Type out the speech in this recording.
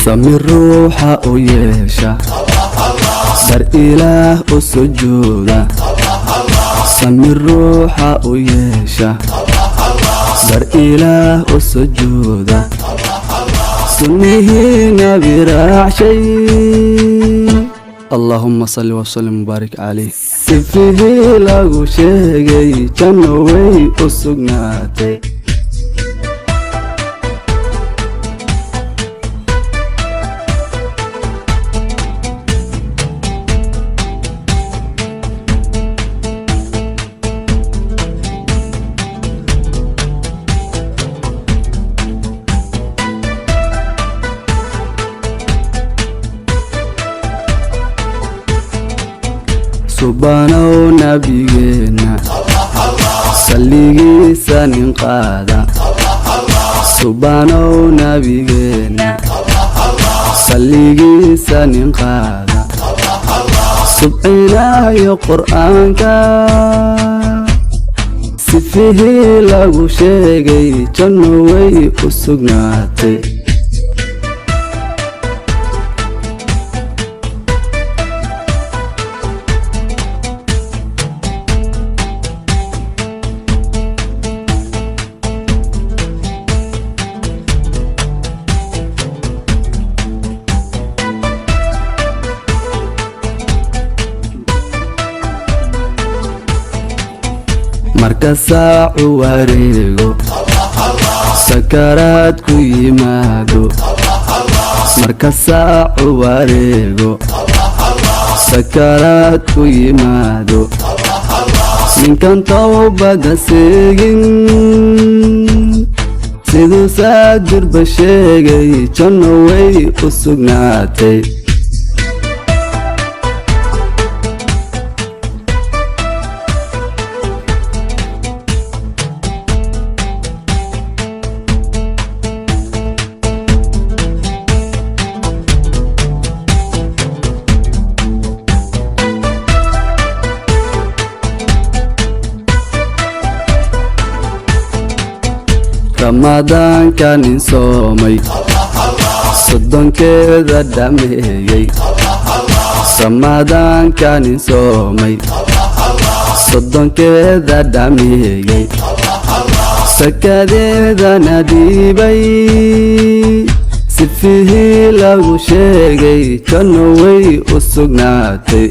Samir ruuxa u yeesha, dar Ilaah u sujuuda. Samir ruuxa u yeesha, dar Ilaah u sujuuda, sunnihii Nabi raacshay. Allaahuma salli wasallim mubaarik calayh. Sifihii lagu sheegay janno way u sugnaatay. Subanow nabigeenna salligiisa nin qaada, subanow nabigeenna salligiisa nin qaada, subcinaayo Qur'aanka, sifihii lagu sheegay janno way u sugnaatay. Marka saacu wareego, sakaraad ku yimaado, marka saacu wareego, sakaraad ku yimaado, ninkan towbada seegin, siduu saadirba sheegay, janno way u sugnaatay. Ramadaanka nin soomay, 30keeda dhameeyey, ramadaanka nin soomay, 30keeda dhameeyey, sakadeedana dhiibay, sifihii lagu sheegay janno way u sugnaatay.